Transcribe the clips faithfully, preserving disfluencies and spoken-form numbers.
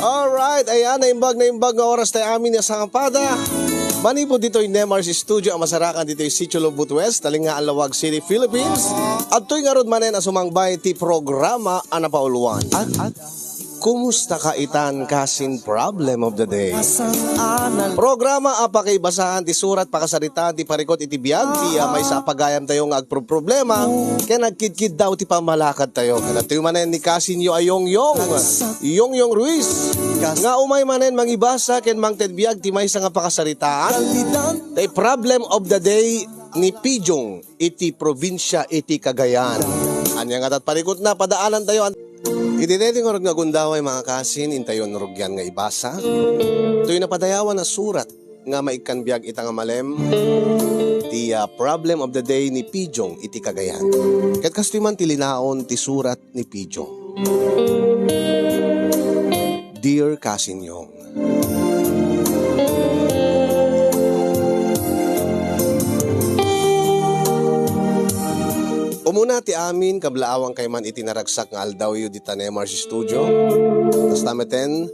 Alright, ayan, naimbag, naimbag nga oras tayo amin nga sangapada. Manipud ditoy Nemar's Studio, a masarakan ditoy Sitio Lubot West, Talinga, Laoag City, Philippines. Adtoy ngarud manen a sumangbay ti programa a napauluan. At, at, kumusta ka itan, kasin, problem of the day? Programa a pakaibasahan ti surat, pakasaritaan ti parikut iti biag ti, ah, maysa a pagayam tayo nga agproproblema ken agkidkiddaw ti pammalakad tayo. Ken adtoy manen ni kasinyo a Yongyong, Yongyong Ruiz, nga umay manen mangibasa ken mangted biag ti maysa nga pakasaritaan, the problem of the day ni Pijong iti probinsia iti Cagayan. Ania ngata ti parikutna, padaanan tayo. Iti daytoy ngarud nga gundaway, mga kasin, intayon rugian nga ibasa toy napadayawan a surat nga maikkan biag ita nga malem, ti, ah, problem of the day ni Pijong iti Cagayan. Ket kastoy man ti linaon ti surat ni Pijong. Dear Kasin Yong, umuna ti amin, kablaawan kay man iti naragsak nga aldawyo dita Nemar's Studio. Kasta meten,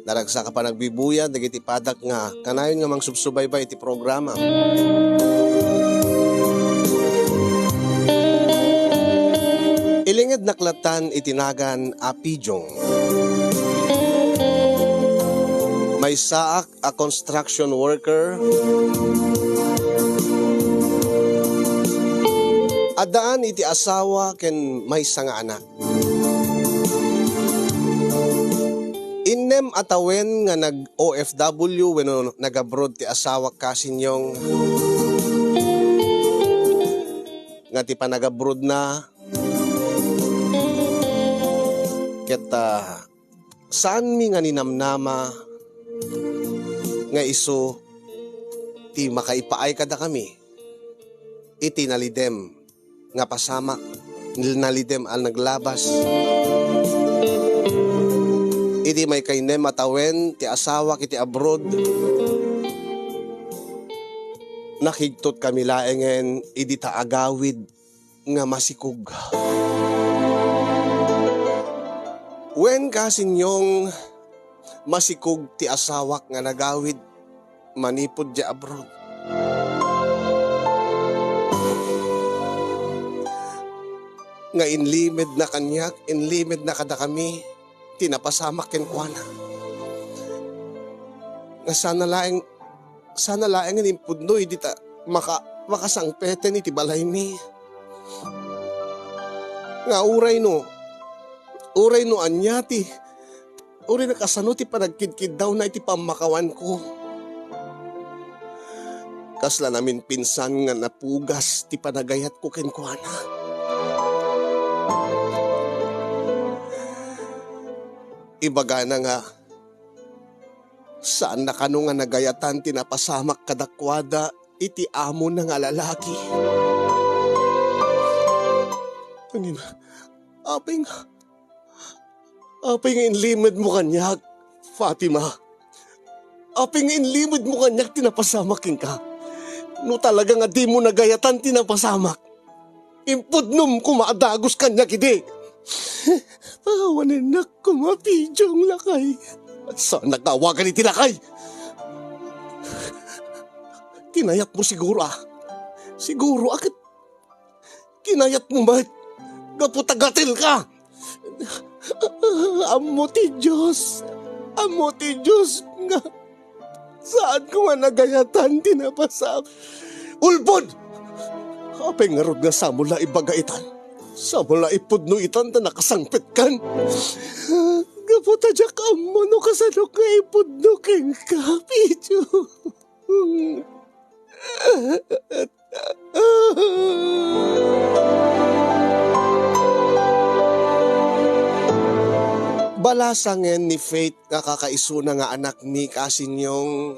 naragsak a panagbibuyat dagiti padak nga kanayon nga mangsubsubaybay iti programa. Ilingednak lattan iti nagan a Pijong. Maysaak a construction worker. Addaan iti asawa ken maysa nga anak. Innem a tawen nga nag-O F W wenno nag-abroad ti asawak, Kasin Yong, nga ti panag-abroadna ket, ah, saanmi nga ninamnama nga isu ti makaipaay kadakami iti nalidem nga pasamak, nalidem a naglabas. Iti maikkainnem a tawen ti asawak iti abroad, nakigtotkami laengen idi ta agawid nga masikog. Wen, Kasin Yong, masikog ti asawak nga nagawid manipud diay abroad. Nga inlimedna kaniak, inlimedna kadakami ti napasamak kenkuana. Nga sana laeng, sana laengen impudno idi ta maka-, makasangpeten iti balaymi. Nga uray no, uray no ania ti, uray no kasano ti panagkidkiddawna iti pammakawanko. Kasla naminpinsan nga napugas ti panagayatko kenkuana. Ibagana nga, saanna kano nga nagayatan ti napasamak kadakuada iti amona nga lalaki. Ngem, apay nga, apay nga inlimedmo kaniak, Fatima? Apay nga inlimedmo kaniak ti napasamak kenka? No talaga nga dimo nagayatan ti napasamak, impudnom koma a dagus kaniak idi. Awanen koma, Pijong, lakay. Saannak nga awagan iti lakay? Kinayatmo siguro, a. Siguro, a, ket kinayatmo met. Gapu ta gatil ka. Ammo ti Dios. Ammo ti Dios nga saan koma nagayatan ti napasam-, ulbod! Apay ngarud nga samo la ibaga itan? Samo la ipudno itan ta nakasangpetkan? Gapu ta diak ammo no kasano nga ipudno kenka, Picho. Balasangen ni Faith nga kakaisuna nga anakmi, Kasin Yong,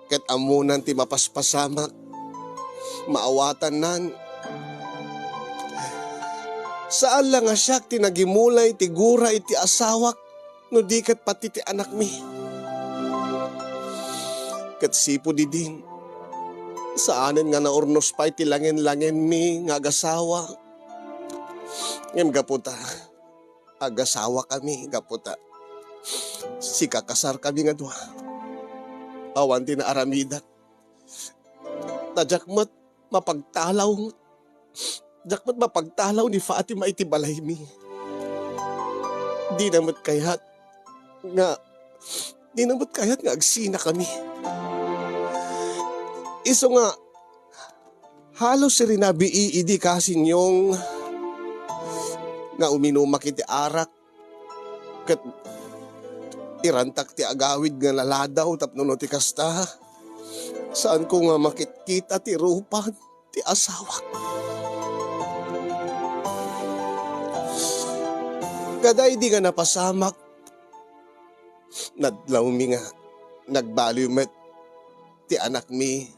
ket ammonan ti mapaspasamak, maawatannan. Saan la nga siak ti nagimulay ti gura iti asawak, no di ket pati ti anakmi. Ket sipud idin, saanen nga naurnos pay ti langen-langenmi nga agasawa. Ngem gapu ta agasawakami, gapu ta Sikakasarkami nga dua. Awan ti naaramidak. Ta diak met mapagtalaw. Diak met mapagtalaw ni Fatima iti balaymi. Dina met kayat nga, dina met kayat nga agsinakami. Isu nga, halos rinabii idi kasinyong nga uminumak iti arak ket irantak ti agawid nga laladaw tapno no ti kasta, saanko nga makitkita ti rupa ti asawak. Kada idi nga napasamak, nadlawmi nga nagbaliw met ti anakmi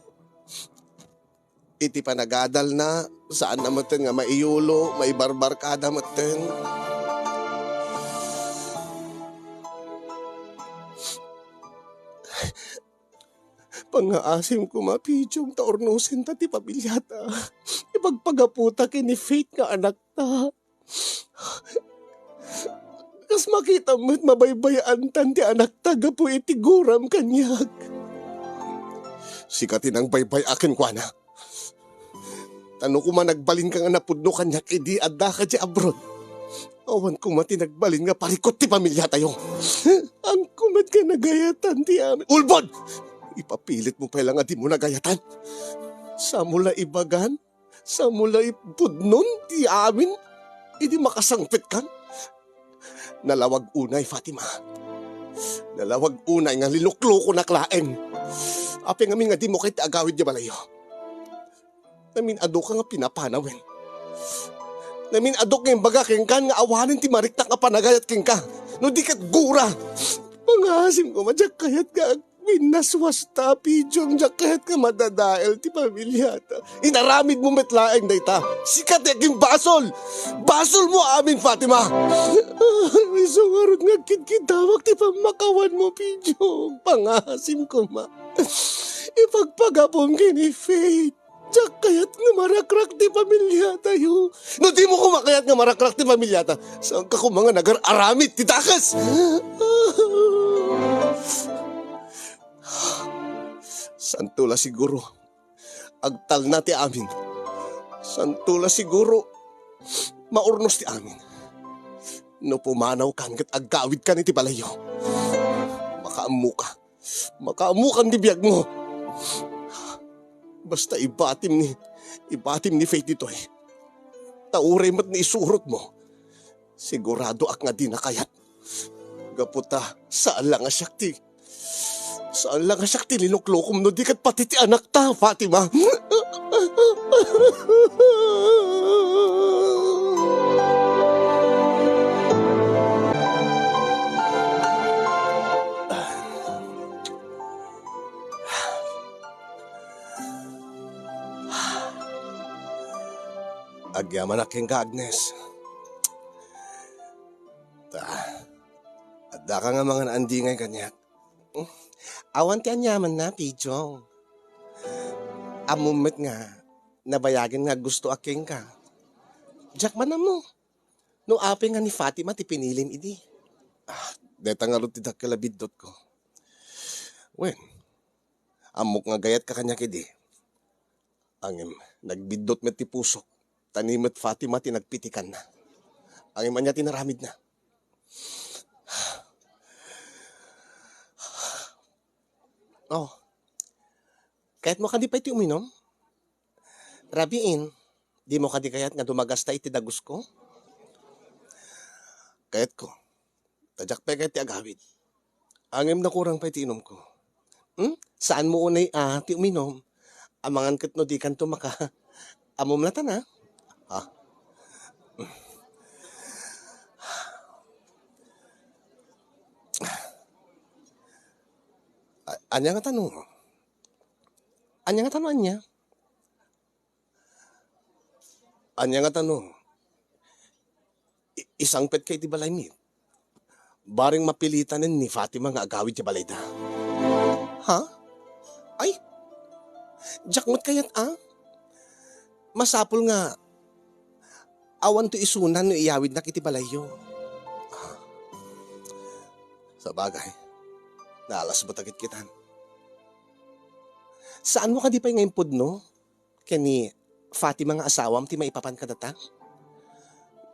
iti panagadalna, saanna metten nga maiyulo, maibarbarkada metten. Pangngaasim koma, Pidjong, ta urnosenta ti pamiliata. Ipagpagaputa ken ni Faith nga anakta. Kas makitam met, mabaybay-antan ti anakta gapu iti guram kaniak. Sika ti nangbaybay-a kenkuana. Ta no koma nagbalinka nga napudno kaniak idi addaka idiay abroad, awan koma ti nagbalin nga parikut ti pamiliatayo. Awan koma ti nagayatan ti amin. Ulbod! Ipapilitmo pay la nga dimo nagayatan. Samo la ibagan, samo la ipudnon ti amin idi makasangpetkan. Nalawag unay, Fatima. Nalawag unay nga linuklokonak laeng. Apay ngamin nga dimo kayat ti agawid idiay balayyo? Namin-adoka nga pinapanawen. Namin-adok nga imbaga kenka nga awanen ti mariknak a panagayat kenka. No di ket gura. Pangngaasim koma, diak kayat nga agwinnaswasta, Pidjong, diak kayat nga madadael ti pamiliata. Inaramidmo met laeng dayta. Sika ti agimbasol. Basolmo amin, Fatima. Isu ngarud nga agkitkitawak ti pammakawanmo, Pidjong. Pangngaasim koma, ipagpagapum ken ni Faith. Diak kayat nga marakrak ti pamiliatayo. No dimo koma kayat nga marakrak ti pamiliata, saanka koma nga nagar-aramid ti dakes? Saanto la siguro agtalna ti amin. Saanto la siguro maurnos ti amin. No pumanawkan ket agawidkan iti balayyo, makaammoka. Makaammokan ti biagmo. Basta ibatim ni, ibatim ni Faith ditoy. Ta uray met no isurotmo, siguradoak nga dina kayat. Gapu ta, saan la nga siak ti, saan la nga siak ti linuklokom no di ket pati ti anakta, Fatima. Agyamanak kenka, Agnes. Ta, addaka nga mangan-andingay kaniak. Awan ti aniamanna, Pidjong. Ammom met nga nabayagen nga aggustoak kenka. Diak man ammo no apay nga ni Fatima ti pinilim idi. Ah, dayta ngarud ti dakkel a biddutko. Wen, ammok nga gayatka kaniak idi. Ngem nagbiddut met ti pusok, ta ni met Fatima ti nagpitikanna. Ngem ania ti naramidna? Oh, kayatmo kadi pay ti uminom? Rabiin, dimo kadi kayat nga dumagasta iti dagusko? Kayatko. Ta diak pay kayat ti agawid. Ngem nakurang pay ti inumko. Hmm? Saanmo unay a ti uminom? Amangan ket no dikanto maka-, ammom latta, ha? A-, ania ngata no? Ania ngata no, ania? Ania ngata no i-, isangpetka iti balaymi? Bareng mapilitanen ni Fatima nga agawid ti balayda. Ha? Ay, diak met kayat a. Masapul nga awanto isunan no iyawidnak iti balayyo. Sabagay, naalas met a kitkitan. Saanmo kadi pay nga impudno ken ni Fatima nga asawam ti maipapan kadata?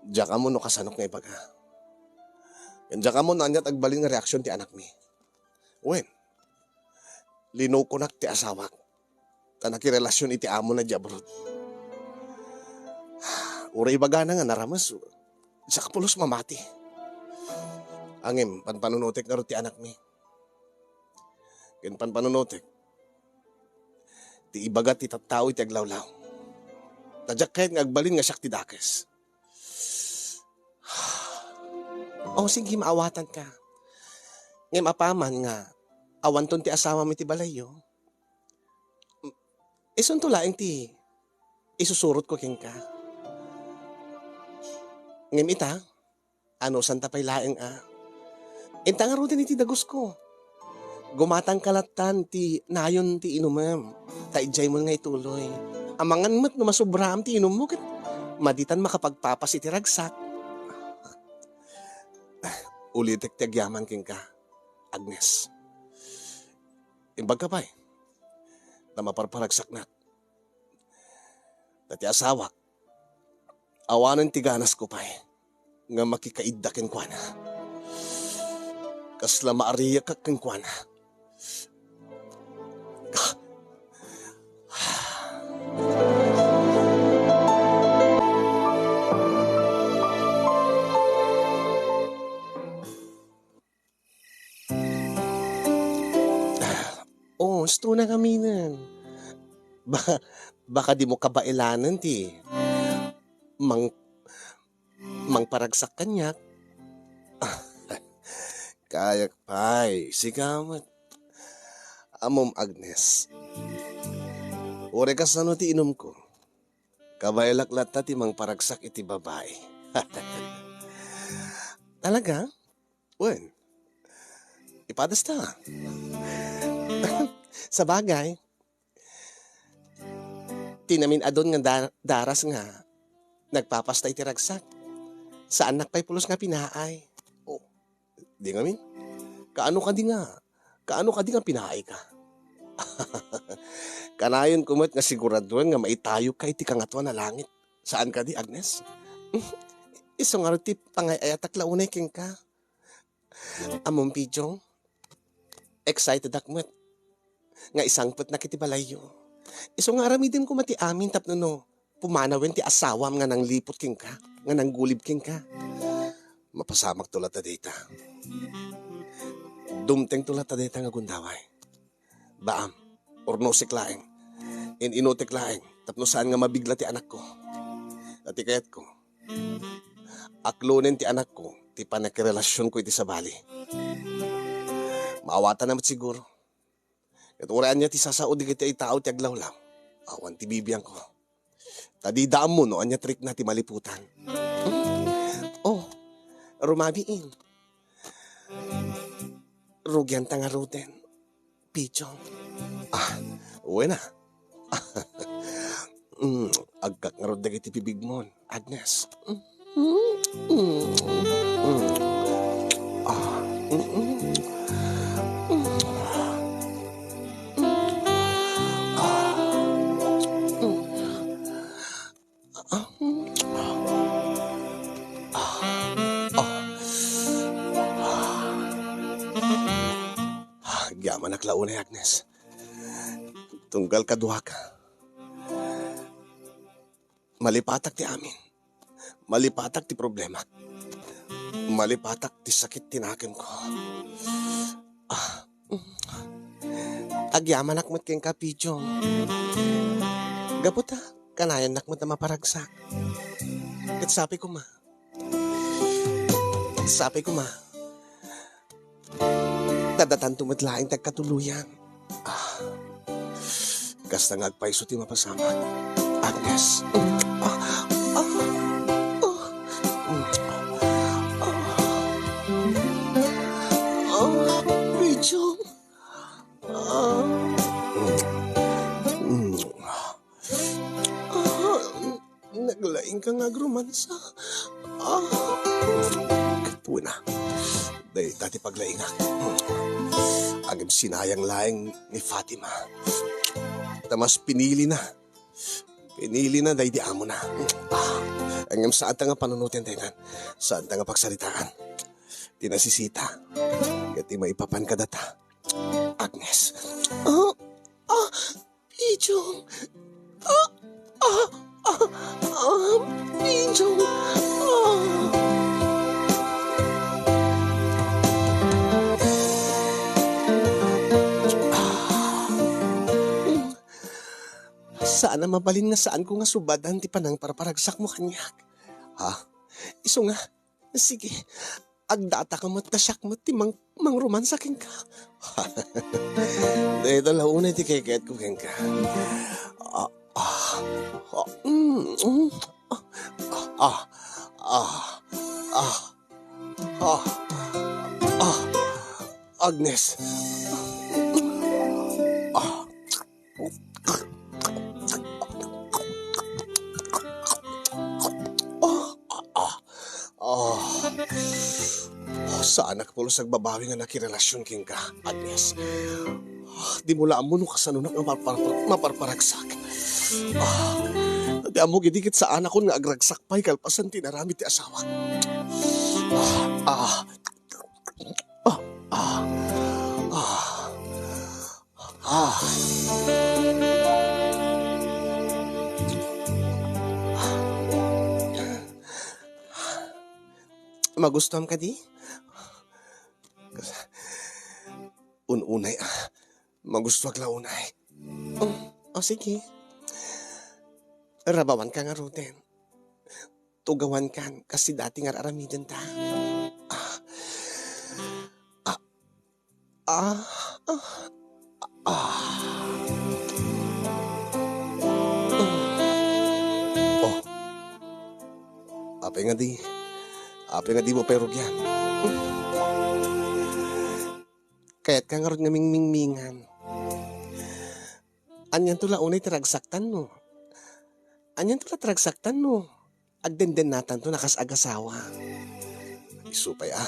Diak ammo no kasanok nga ibaga. Ken diak ammo no aniat agbalin nga reaksion ti anakmi. Wen, linukonak ti asawak ta nakirelasion iti amona idiay abroad. Uray ibagana nga narames, diak pulos mamati. Ngem, panpanunotek ngarud ti anakmi. Ken panpanunotek ti ibaga ti tattao iti aglawlaw. Ta diak kayat nga agbalin nga siak ti dakes. O, sige, maawatanka. Ngem apaman nga awanton ti asawam iti balayyo, isunto laeng ti isusurotko kenka. Ngem ita, anusanta pay laeng a. Inta ngaruden iti dagusko. Gumatangka lattan ti nayon ti inumem, ta idiaymo nga ituloy. Amangan met no masubraam ti inummo ket maditan makapagpapas iti ragsak. Ulitek ti agyaman kenka, Agnes. Imbagka pay, ta maparparagsaknak. Ta ti asawak, awanen ti ganasko pay nga makikaidda kenkuana. Kasla maariakak kenkuana. O, isto na ngaminen. Ba-, baka dimo kabaelanen ti mang-, mangparagsak kaniak? Kayak pay, sika met. Ammom, Agnes, uray kasano ti inumko, kabaelak latta ti mangparagsak iti babai. Talaga? Wen, ipadasta. Sabagay, ti namin-adun nga da-, daras nga nagpapasta iti ragsak. Saannak pay pulos nga pinaay. O, di ngamin. Kaano kadi nga, kaano kadi nga pinaayka? Kanayonko met nga siguraduen nga maitayokka iti Kangatoan a Langit. Saan kadi, Agnes? Isu ngarud ti pangay-ayatak la unay kenka. Ammom, Pidjong, excitedak met nga isangpetnak iti balayyo. Isu nga aramidem koma ti amin tapno no pumanawen ti asawam nga nangliput kenka, nga nanggulib kenka. Mapasamakto latta dayta. Dumtengto latta dayta nga gundaway. Baam, urnosek laeng. In-inutek laeng tapno saan nga mabigla ti anakko. Ta ti kayatko, aklonen ti anakko ti pannakirelasionko iti sabali. Maawatanna met siguro. Ket uray ania ti sasao dagiti tao ti aglawlaw, awan ti bibiangko. Ta dida ammo no ania trikna ti maliputan. Oh, rumabiin. Rugianta ngaruden, Pidjong. Ah, wen a. Mm, aggak ngarud dagiti bibigmon, Agnes. Mm, mm, mm. Ah, mm, mm. Mm. Ah, mm. Ah, ah, ah. Ah, agyamanak la unay, Agnes. Tunggal kaduaka, malipatak ti amin. Malipatak ti problema. Malipatak ti sakit ti nakemko. Ah, mm. Agyamanak met kenka, Pidjong. Gapu ta, kanayannak met a maparagsak. Ket sapay koma. Sapay koma. Tadatanto met laeng ti agkatuloyan. Ah. Kasta nga agpayso ti mapasamak. Agnes. Ah, ah, ah, ah, ah, Pidjong. Ah. Ah, naglaingka nga agromansa. Ah. Kapuena. Dayta ti paglaingak. Ngem sinayang laeng ni Fatima. Ta mas pinilina. Pinilina daydi amona. Ah, ngem saanta nga panunoten daytan. Saanta nga pagsaritaan. Ti nasisita. Ket ti maipapan kadata. Agnes. Ah, ah, Pijong. Ah, ah, ah, ah, Pijong. Ah. Ah. Saan a mabalin nga saanko nga subadan ti panangparparagsak mo kaniak. Ha? Isu nga, Sige, agdatak met ta siak met ti mang-, mangromansa kenka. Dayta la unay ti kayatko kenka. Ah, ah, ah, mm, mm, ah, ah, ah, ah, ah, ah, Agnes. Ah. Ah, ah, ah. Oh, saanak pulos agbabawi nga nakirelasion kenka, Agnes. Ah, dimo la ammo no kasanonak nga mapar-, maparparagsak. Ah, ti ammok idi ket saanakon nga agragsak pay kalpasan ti inaramid ti asawak. Ah, ah. Ah, ah, ah. Ah. Magustuam kadi? Un-unay, ah. Magustuak la unay. Um, o, sige. Rabawanka ngaruden. Tugawankan kas ti dati nga ar-aramidenta. Ah. Ah. Ah. Ah. Ah. Oh. Apay nga di, apay nga di mo pay rugian? Kayatka ngarud nga mingmingmingan. Anianto la unay ti ragsaktanno? Anianto la ti ragsaktanno? Agdendennatanto a kas agasawa. Isu pay a,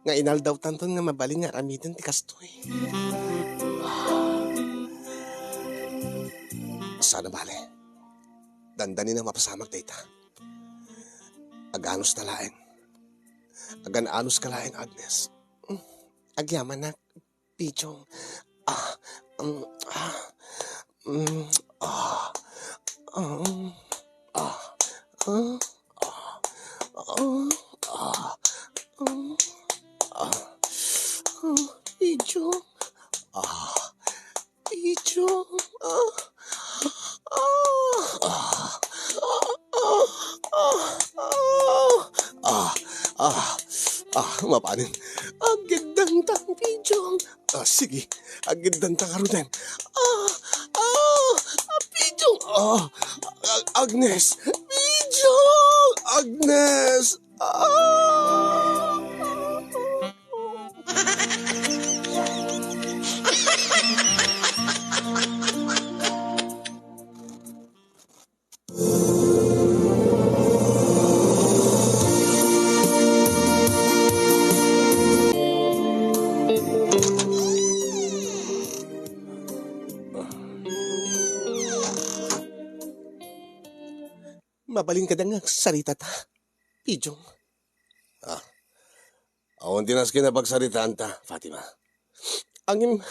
nga inaldawtanton nga mabalin nga aramiden ti kastoy. Saan a bale. Dandanin a mapasamak dayta. Aganus ta laeng. Agan-anus ka laeng, Agnes. Agyamanak. Pijong. Ah, mm, ah, mm, ah, ah, ah, ah, ah, ah, ah, ah, Pijong. Ah, Pijong. Ah, ah, ah, ah, ah, ah, ah, ah, mapanen. Aggiddantang, Pijong. Ah, sige, aggiddanta ngaruden. Ah, ah, ah, Pijong. Ah, Ag-, Agnes. Pijong! Agnes! Ah! Mabalin kada nga saritata, Pijong. Ah, awan ti nasken a pagsaritanta, Fatima. Ngem,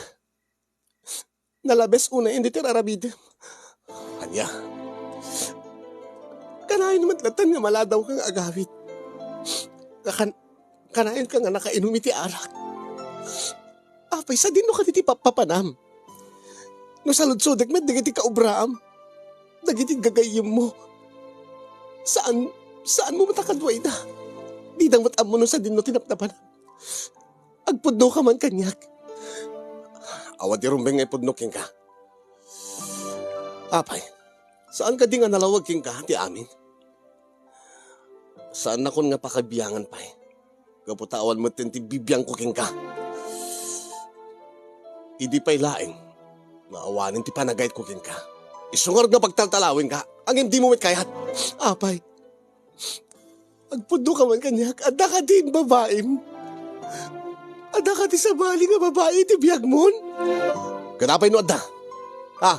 nalabes unay dayta ar-aramidem. Ania? Kanayon met latta nga maladawka nga agawid. Kakan-, kanayonka nga nakainom iti arak. Apay, sadinno kadi ti pappapanam? No saludsodek met dagiti kaobraam, dagiti gagayyemmo, saan, saanmo met a kadua ida? Dida met ammo no sadinno ti napnapanam. Agpudnoka man kaniak. Awan ti rumbeng nga ipudnok kenka. Apay, saan kadi nga nalawag kenka ti amin? Saannakon nga pakabiangan pay. Gapu ta awan metten ti bibiangko kenka. Idi pay laeng, maawanen ti panagayatko kenka. Isu ngarud nga pagtaltalawenka, ngem dimo met kayat. Apay, agpudnoka man kaniak, adda kadi babaim? Adda kadi sabali nga babai iti biagmon? Ket apay no adda? Ha?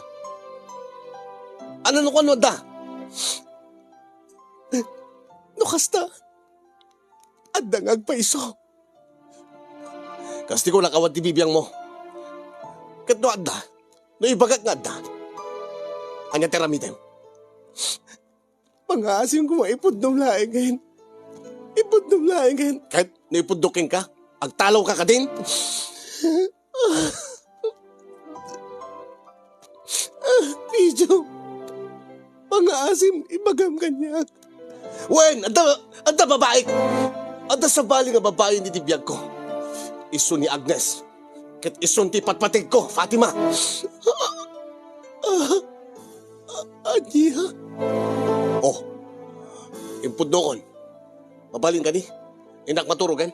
Ania no kuan no adda? No kasta, adda nga agpaiso. Kas ti kunak, awan ti bibiangmo. Ket no adda, no ibagak nga adda, ania ti aramidem? Mangaasim koma, ipudnom laengen. Ipudnom laengen. Ket no ipudno kenka, agtalawka kadin? Ah, Pidio, mangaasim, ibagam kaniak. Wen, adda, adda babaik. Adda sabali nga babai iti biagko. Isu ni Agnes. Ket isun ti patpategko, Fatima. Ah, ah, ania? Oh, impudnokon. Mabalin kadi? Innak maturogen?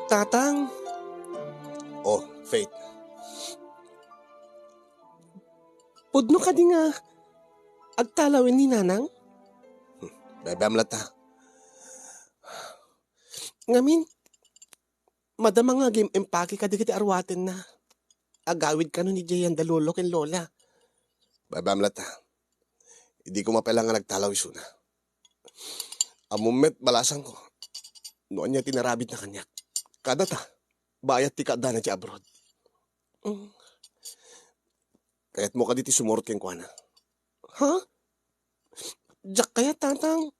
Tatang. Oh, Faith. Pudno kadi nga agtalawen ni Nanang? Bebem latta. Ngamin, madama nga agim-impake kadagiti arwatenna. Agawid kano ni Jay anda lolo ken lola. Bebem latta. Idi ko mapela nga nagtalaw isuna. Ammom met balasangko no ania ti narabitna kaniak. Kada ta, bayat ti kaaddana ti abroad. Mm. Kayatmo kadi ti sumurot kenkuana? Ha? Diak kayat, Tatang.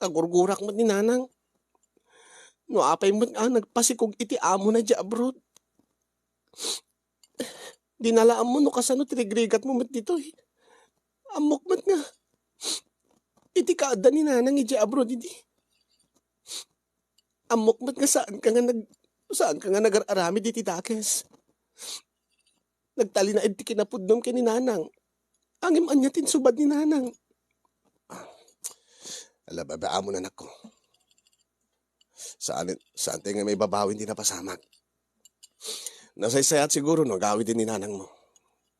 Kagurgurak met ni Nanang. No apay met a nagpasikog iti amona idiay abroad. Dinalaanmo no kasano ti rigrigatmo met ditoy. Ammok met nga iti kaadda ni Nanang idiay abroad idi. Ammok met nga saanka nga nag-, saanka nga nagar-aramid iti dakes. Nagtalinaed ti kinapudnom ken ni Nanang. Ngem ania ti insubad ni Nanang? Ala, babaamon, anakko. Saan, saantay nga maibabawi ti napasamak. Nasaysayaat siguro no agawiden ni Nanangmo.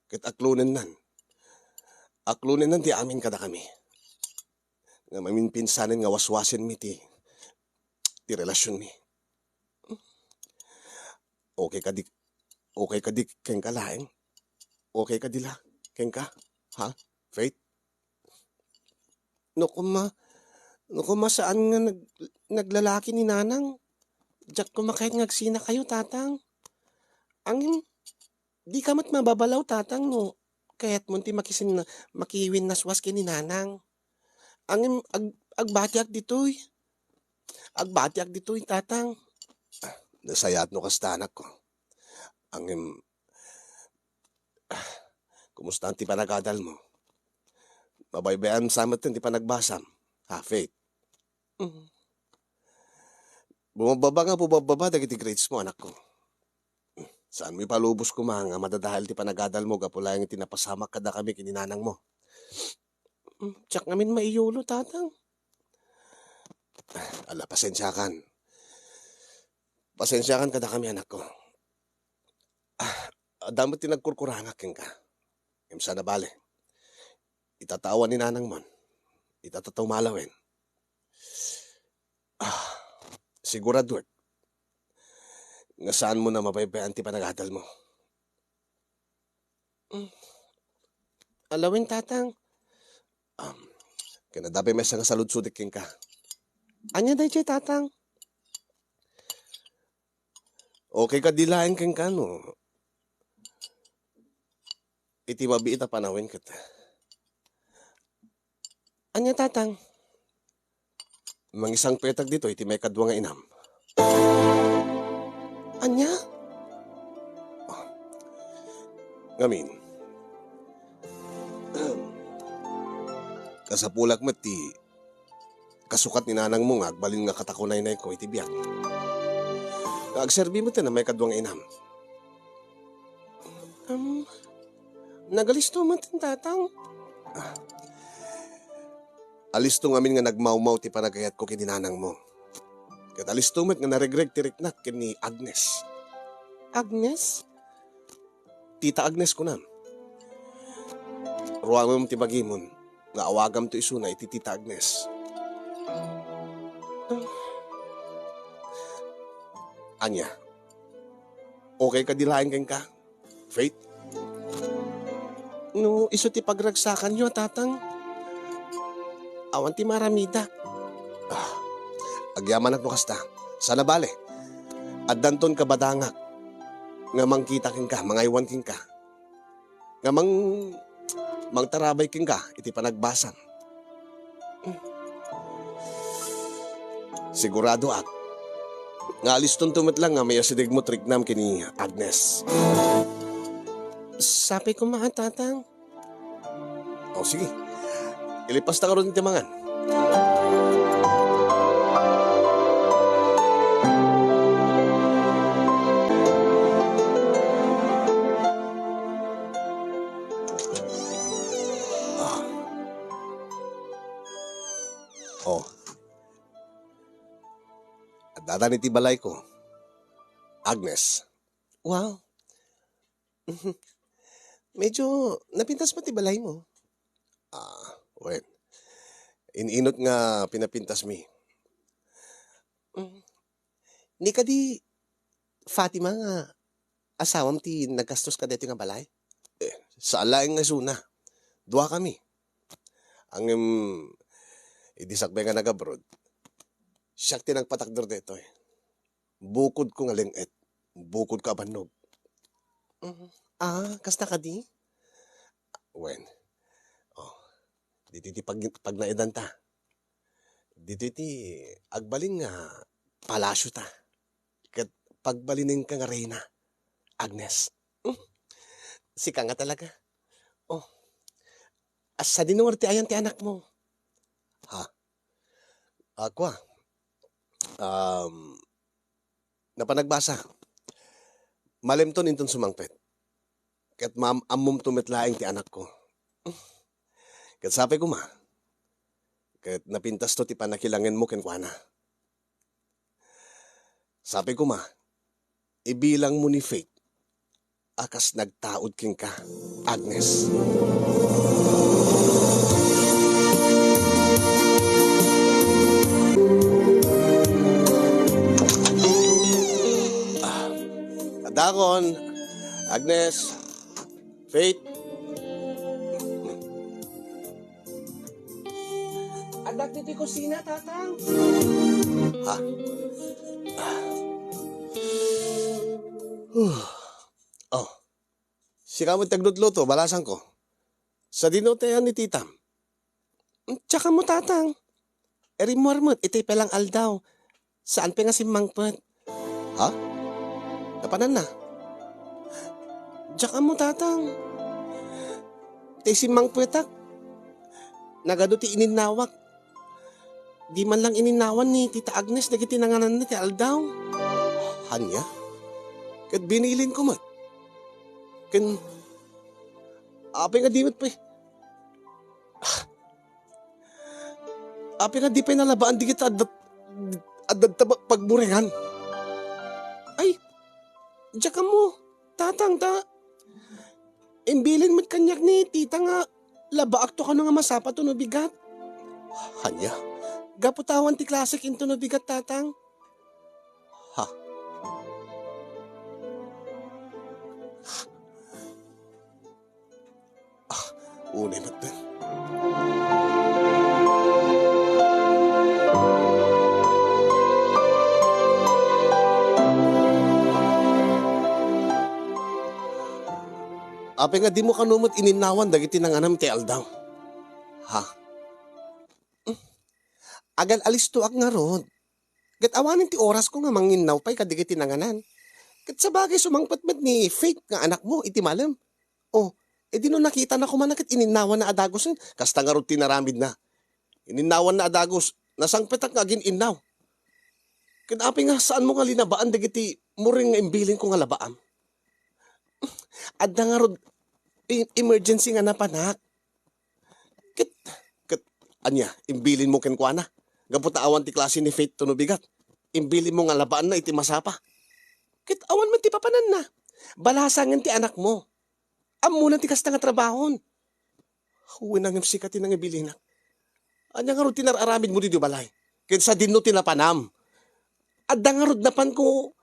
Ket aklonennan. Aklonennan ti amin kadakami. Nga maminpinsanen nga waswasenmi ti, ti relasionmi. Okay kadi, okay kadi kenka laeng? Okay kadi la kenka? Ha, Faith? No koma, no koma saan nga nag-, naglalaki ni Nanang, diak koma kayat nga agsinakayo, Tatang. Ngem, dika met mababalaw, Tatang, no kayatmon ti makisin-, makiwinnaswas ken ni Nanang. Ngem ag-, agbatiak ditoy. Agbatiak ditoy, Tatang. Nasayaat no kasta, anakko. Ngem, kumusta ti panagadalmo? Mabaybay-am sa met ti panagbasam, ha, Faith? Mm. Bumababa nga bumababa dagiti grades mo, anakko. Saanmo ipalubos koma nga madadael ti panagadalmo gapu laeng iti napasamak kadakami ken ni Nanangmo. Mm, diak ngamin maiyulo, Tatang. Ala, pasensiakan. Pasensiakan kadakami, anakko. Ah, adda met ti nagkurkurangak kenka. Ngem saan a bale. Itatawa ni Nanangmon. Itatatumalawen. Ah, siguraduek nga saanmo a mabaybay-an ti panagadalmo. Mm. Alawen, Tatang. Um, ken adda pay maysa nga saludsodek kenka. Ania daytoy, Tatang? Okay kadi laeng kenka no iti mabiit a panawen ket. Ania, Tatang? Mangisangpetak ditoy iti maikadua nga inam. Ania? Ngamin, kasapulak met ti kasukat ni Nanangmo nga agbalin nga katakunaynayko iti biag. Nga agserbi met a maikadua nga inam. Um, nagalisto met ti Tatang. Ah. Alisto ngamin nga nagmawmaw ti panagayatko ken ni Nanangmo. Ket alisto met nga naregreg ti riknak ken ni Agnes. Agnes? Tita Agnes kunam. Ruamem ti bagimon nga awagamto isuna iti Tita Agnes. Ania? Okay kadi laeng kenka, Faith? No isu ti pagragsakanyo, Tatang, awan ti maaramidak. Ah, agyamanak no kasta. Sana bale, addanton kabadangak nga mangkita kenka, mangaywan kenka, nga mang-, mangtarabay kenka iti panagbasam. Siguradoak nga alistonto met lang nga maiyasidegmo ti riknam ken ni Agnes. Sapay koma, Tatang. O, sige. Ilipasta ngarud ti mangan. Ah. Oh. Addadan iti balayko, Agnes. Wow. Medyo napintas mo ti balaymo. Ah, wen. In-inut nga pinapintasmi. Mm. Ni kadi Fatima nga asawam ti naggastos kadaytoy nga balay? Eh, saan laeng nga isuna. Duakami. Ngem, idi sakbay nga nag-abroad, siak ti nagpatakder daytoy. Bukodko nga leng-et, bukodko a bannog. Mm. Ah, kasta kadi? Wen. Oh, ditoy ti pag-, pagnaedanta. Ditoy ti agbalin nga palasiota. Ket pagbalinenka nga reyna, Agnes. Hmm? Sika nga talaga. Oh. Sadino ngarud ti ayan ti anakmo? Ha? Ah, kua. Um, napanagbasa. Malemton inton sumangpet. Ket maam-ammomto met laeng ti anakko. Ket sapay koma, ket napintasto ti pannakilangenmo kenkuana. Sapay koma, ibilangmo ni Faith a kas nagtaud kenka, Agnes. Ah, adakon, Agnes, Faith. Adda ditoy kusina, Tatang. Ha? Ah. Huh. Oh. Sika met ti aglutluto, balasangko. Sadino ti ayan ni titam? Diak ammo, Tatang. Rimmuar met iti pay lang aldaw. Saan pay nga simmangpet. Ha? Napananna? Diak ammo, Tatang. Ti simmangpetak, nagadu ti ininnawak. Di man lang ininnawan ni Tita Agnes dagiti nangananna ti aldaw. Ania? Ket binilinko met. Ken, apay nga di met pay, apay nga di pay nalabaan dagiti adda, adda ta pagburengan? Ay, diak ammo, Tatang, ta imbilin met kaniak ni Tita nga labaakto kano nga masapa tono bigat. Ania? Gapu ta awan ti klasek intono bigat, Tatang. Ha? Ah, unay met. Apay nga dimo kano met ininnawan dagiti nanganam ti aldaw? Ha? Agal-alistoak ngarud. Ket awanen ti orasko nga manginnaw pay kadagiti nanganan. Ket sabagay, sumangpet met ni Faith nga anakmo iti malem. Oh, idi no nakitana koma ket ininnawanna a dagus, kasta ngarud ti naramidna. Ininnawanna a dagus, nasangpetak nga agin-innaw. Ket apay nga saanmo nga linabaan dagiti muring nga imbilinko nga labaam? Adda ngarud i-, emergency nga napanak. Ket, ket, ania, imbilinmo kenkuana? Gapu ta awan ti klase ni Faith tono bigat. Imbilinmo nga alabaanna iti masapa. Ket awan met ti papananna. Balasangen ti anakmo. Ammona ti kasta nga trabahon. Wen, ngem sika ti nangibilinak. Ania ngarud ti nar-aramidmo ditoy balay? Ket sadinno ti napanam? Adda ngarud napanko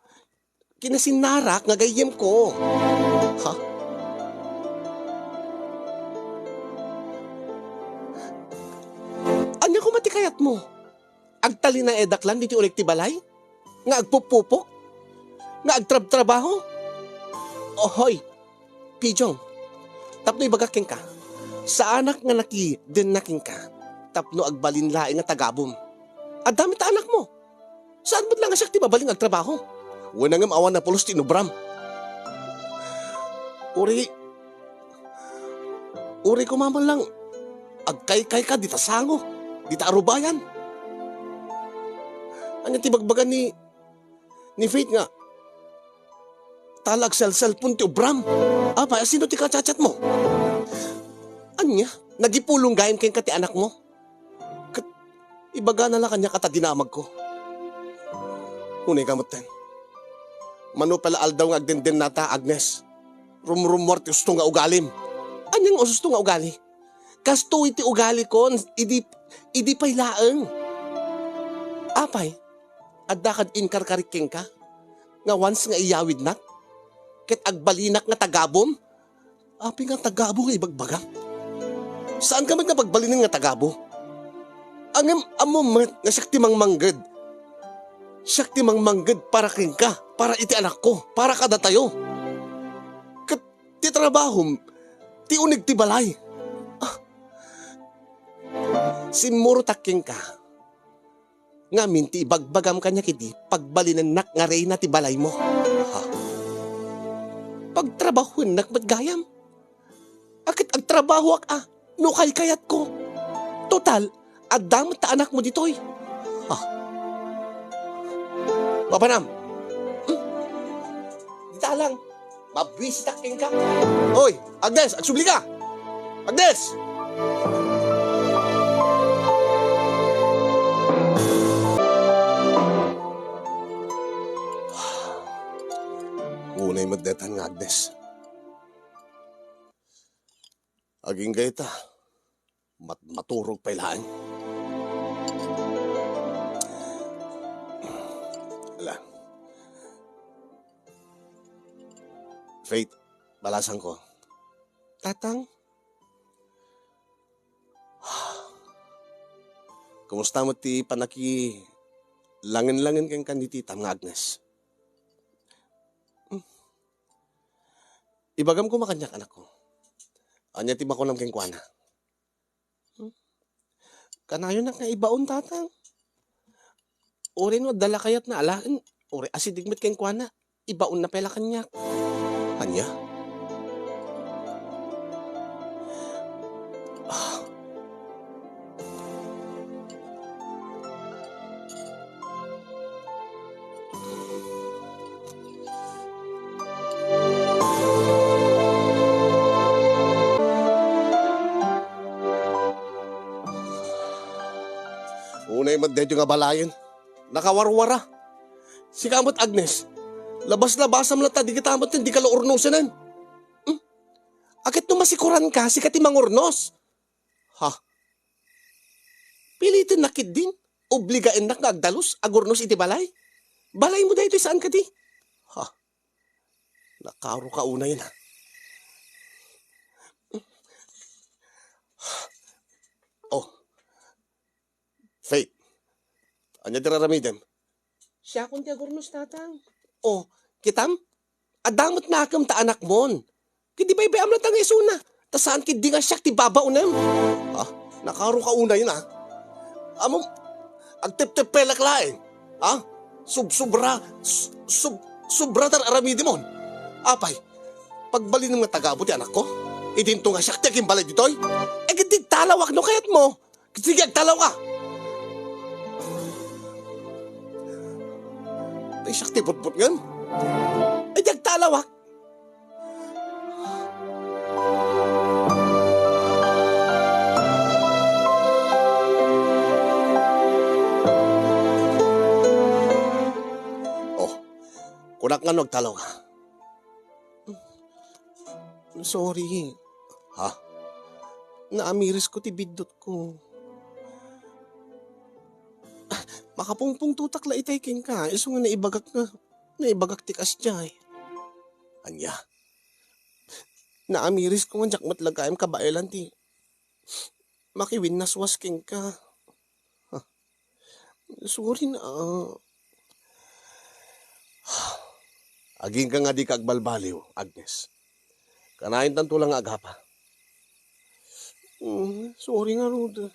kinasinnarak nga gayyemko. Ha? Ania koma ti kayatmo? Agtalinaedak lan ditoy uneg ti balay? Nga agpupupok? Nga agtrabtrabaho? Ohoy, Pijong, tapno ibagak kenka, saanak nga nakidenna kenka tapno agbalin laeng nga tagabum. Adda met ta anakmo. Saan met la nga siak ti mabalin nga agtrabaho? Wen, ngem awan a pulos ti inubram. Uri, uri koma man lang agkaykayka dita sango, dita arubayan. Ania ti bagbaga ni, ni Faith nga, ta la agselselpon ti ubram? Apay, asino ti kachatchatmo? Ania? Nagipulong gayam kenka ti anakmo? Ket ibagana la kaniak a ta dinamagko. Unay ka metten. Mano pay la aldaw nga agdendennata, Agnes, rumrummuar ti usto nga ugalim. Ania nga usto nga ugali? Kastoy ti ugalikon idi, idi pay laeng. Apay, adda kad inkarkarik kenka nga once nga iyawidnak ket agbalinak nga tagabum? Apay nga tagabu nga ibagbagam? Saanka met nga pagbalinen nga tagabu? Ngem ammom met nga siak ti mangmangged. Siak ti mangmangged para kenka, para iti anakko, para kadatayo. Ket ti trabahom, ti uneg ti balay. Ah. Simmurotak kenka ngamin ti ibagbagam kaniak idi pagbalinennak nga reyna ti balaymo. Ha? Pagtrabahuennak met gayam? Ket agtrabahoak a no kaykayatko. Total, adda met ta anakmo ditoy. Ha? Papanam. Hmm? Dita lang. Mabwisitak kenka. Oy, Agnes, agsubli ka! Agnes! Unay met detan nga Agnes. Agingga ita. Mat-, maturog pay laeng. Ala. Faith, balasangko. Tatang? Kumusta met ti panakilangen-langen kenka ni titam nga Agnes? Hmm. Ibagam koma kaniak, anakko. Ania ti makunam kenkuana? Hmm? Kanayonak nga ibaon, Tatang. Uray no adda la kayatna alaen, uray asideg met kenkuana, ibaonna pay la kaniak. Ania? Ah. Unay met daytoy nga balayen. Nakawarwara. Sika met, Agnes, labas-labasam latta dagita met ti dika la urnosenen. Hmm? Aket no masikoranka, sika ti mangurnos. Ha? Pilitennak ketdin? Obligaennak nga agdalus, agurnos iti balay? Balaymo daytoy, saan kadi? Ha? Nakaroka unay na. Oh. Faith, ania ti raramidem? Siakon ti agurnos, Tatang. Oh, kitam? Adda met nakem ta anakmon. Ket di baybay-am latta nga isuna. Ta saan ketdi nga siak ti babaonem. Ha? Nakaroka unay na. Ammom, agteptepelak laeng. Ha? Sub-, sobra, s-, sub-, sobra ti ar-aramidemon. Apay, pagbalinem nga tagabu ti anakko? Idinto nga siak ti agimbalay ditoy? E, ket di agtalawak no kayatmo. Sige, agtalawka! Tay siak ti butbutngem. Ay, di agtalawak! Kunak nga no agtalawka. Sorry. Ha? Naamirisko ti biddutko. Makapungpungtotak la itay kenka, isu nga naibagak nga, naibagak ti kasdiay. Ania? Naamirisko nga diak met la gayam kabaelan ti makiwinnaswas kenka. Sorry na. Agingga nga dika agbalbaliw, Agnes. Kanayon tanto lang nga agapa. Mm, sorry ngarud.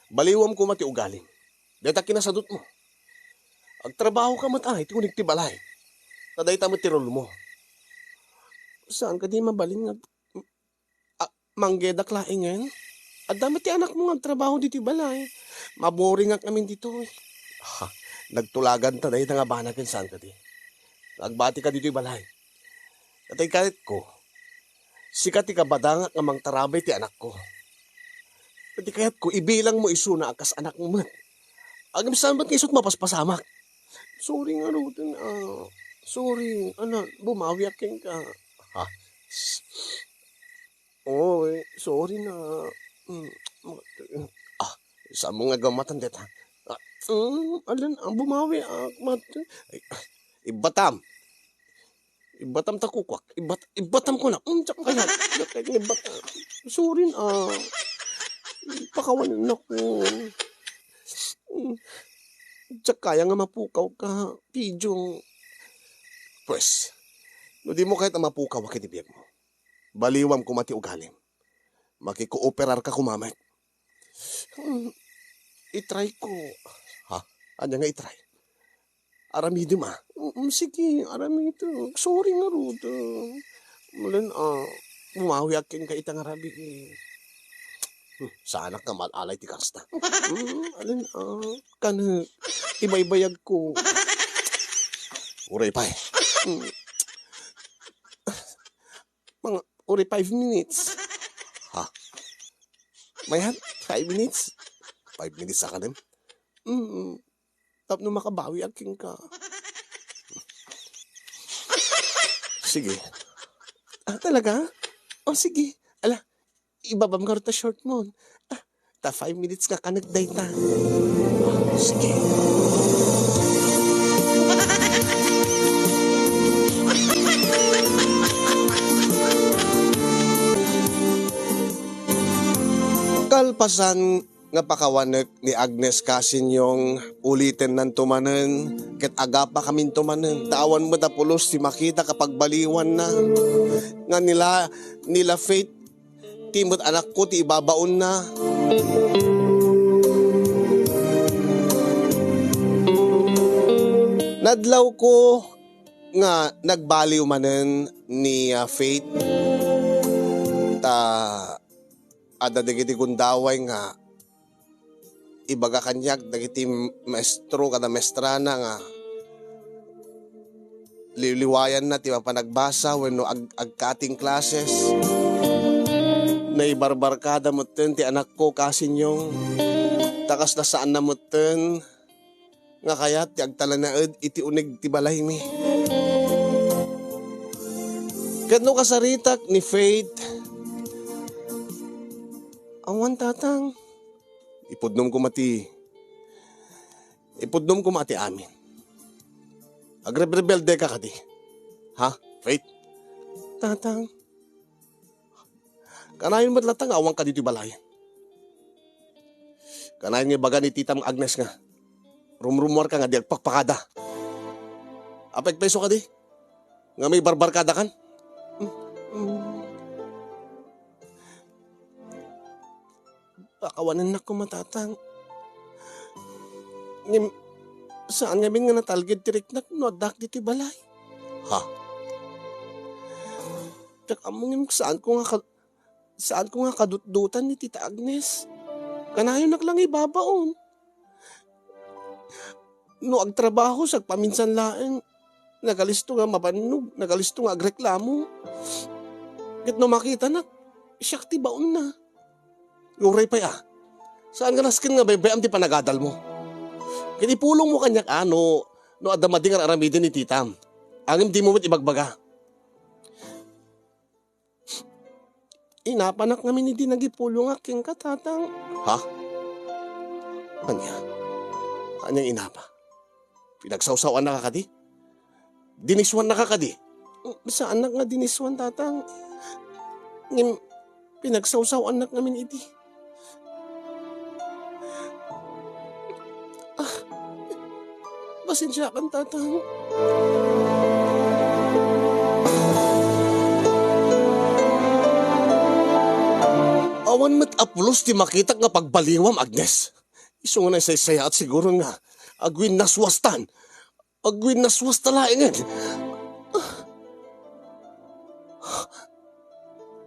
Baliwam koma ti ugalim. Dayta kinasadutmo. Agtrabahoka met, ay, ti uneg ti balay. Ta dayta met ti rolmo. Saan kadi mabalin nga a-, manggedak laengen? Adda met ti anakmo nga agtrabaho ditoy balay. Maboringak ngamin ditoy. Ha, nagtulagan ta dayta nga bana ken saan kadi. Agbatika ditoy balay. Ket ti kayatko, sika ti kabadangak nga mangtarabay ti anakko. Ket ti kayatko, ibilangmo isuna a kas anakmo met. Agimsaan met nga isut mapaspasamak. Sorry ngaruden, ah. Sorry, ana, bumawiak kenka. Ha? Oy, sorry na. Mm, ah, saan mo nga gamatan deta? Ah, mm, alin, ah, bumawi, ah, mat-, ay, ah, ibatam. Ibatam ta kukuak. Ibat-, ibatam ko na. Mm, diak kaya. Diak kaya ibatam. Sorry na. Pakawanan ako. Mm. Diak kaya nga mapukaw ka, Pidyo. Pwes, no di mo kayat a mapukaw a kinibiag mo, baliwam koma ti ugalim. Makikooperarka koma met. Hmm, itry ko. Ha? Ania nga itry? Aramidem, ah. Mm, sige, aramidem. Sorry ngarud. Malen, ah, bumawiak kenka ita nga rabii. Hmm, saanak nga mal-alay ti kasta. Hmm, alen, ah, kan, ibaybayag ko. Uray pay. Hmm. Mga uray five minutes. Ha? Mayat? Five minutes? Five minutes a kanem? Mm. Tapno makabawiak kenka. Sige. Ah, talaga? O, sige. Ala, ibabam ngarud ta short mo. Ah, ta five minutes nga kanek dayta. Sige. Kalpasan nga pakawanek ni Agnes Kasinyong, ulitennanto manen, ket agapakaminto manen. Ta awan met a pulos ti makita a pagbaliwanna. Nga nila, nila Faith, ti met anakko ti ibabaonna. Nadlawko nga nagbaliw manen ni, ah, Faith. Ta adda dagiti gundaway nga ibaga kaniak dagiti maestro kada maestrana nga liwliwayanna ti mapanagbasa wenno ag-, ag-cutting classes. Naibarbarkada metten ti anakko, Kasinyong. Ta kasla saanna metten nga kayat ti agtalinaed iti uneg ti balaymi. Ket no kasaritak ni Faith, awan, Tatang. Ipudnom koma ti, ipudnom koma ti amin. Agrebrebelde ka kadi. Ha, Faith? Tatang. Kanayon met latta nga awan ka ditoy balayen. Kanayon nga ibaga ni Titam Agnes nga rumrumuar ka nga di agpakpakada. Apay agpayso kadi? Nga maibarbarkada kan? Mm, mm. Pakawanennak koma, Tatang. Ngem, saan ngamin nga natalged ti riknak no addak ditoy balay. Ha? Diak ammo ngem saanko nga ka-, saanko nga kadutdotan ni Tita Agnes. Kanayonnak la nga ibabaon. No agtrabaho, sagpaminsan laeng, nagalisto nga mabannog, nagalisto nga agreklamo. Ket no makitanak, siak ti baonna. Uray pay a. Saan nga nasken nga baybay-am ti panagadalmo? Ket ipulongmo kaniak a no, no adda madi nga ar-aramiden ni titam. Ngem dimo met ibagbaga. Inapanak ngamin idi nagipulongak kenka, Tatang. Ha? Ania? Ania nga inapa? Pinagsawsawanka kadi? Diniswannaka kadi? Saanak nga diniswan, Tatang. Ngem pinagsawsawannak ngamin idi. Ah, pasensiakan, Tatang. Awan met a pulos ti makitak nga pagbaliwam, Agnes. Isu nga naisaysayaat siguro nga agwinnaswastan. Agwinnaswasta laengen.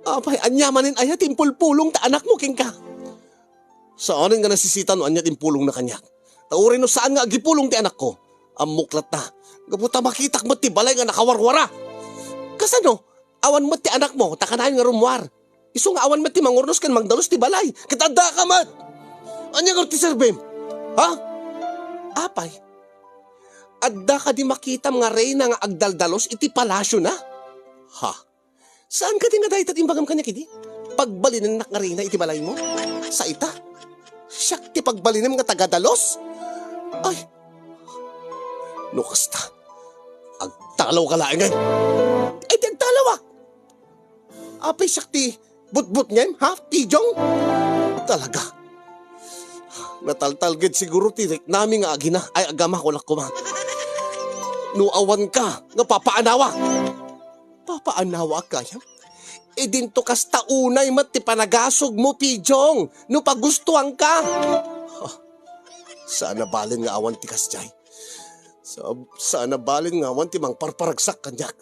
Apay, ania manen aya ti impulpulong ti anakmo kenka? Saanen nga nasisita no ania ti impulongna kaniak. Ta uray no saan nga agipulong ti anakko, ammok latta. Gapu ta makitak met ti balay nga nakawarwara. Kasano? Awan met ti anakmo, ta kanayon nga rummuar. Isu nga awan met ti mangurnos ken mangdalus ti balay, ket addaka met. Ania ngarud ti serbim? Ha? Apay, adda kadi makitam nga reyna nga agdaldalus iti palasiona? Ha? Saan kadi nga dayta ti imbagam kaniak idi? Pagbalinennak nga reyna iti balaymo? Sa ita? Siak ti pagbalinem nga tagadalus? Ay, no kasta, agtalawka laengen. Ay, di agtalawak! Apay siak ti butbutngem, ha, Pijong? Talaga. Nataltalged siguro ti riknami nga agina, ay, agama, kunak koma. No awanka, nga papaanawa. Papaanawa gayam? Idinto kasta unay met ti panagasugmo, Pijong, no pagustuanka. Ha, saan a balen nga awan ti kasdiay. Sa-, saan a balen nga awan ti mangparparagsak kaniak.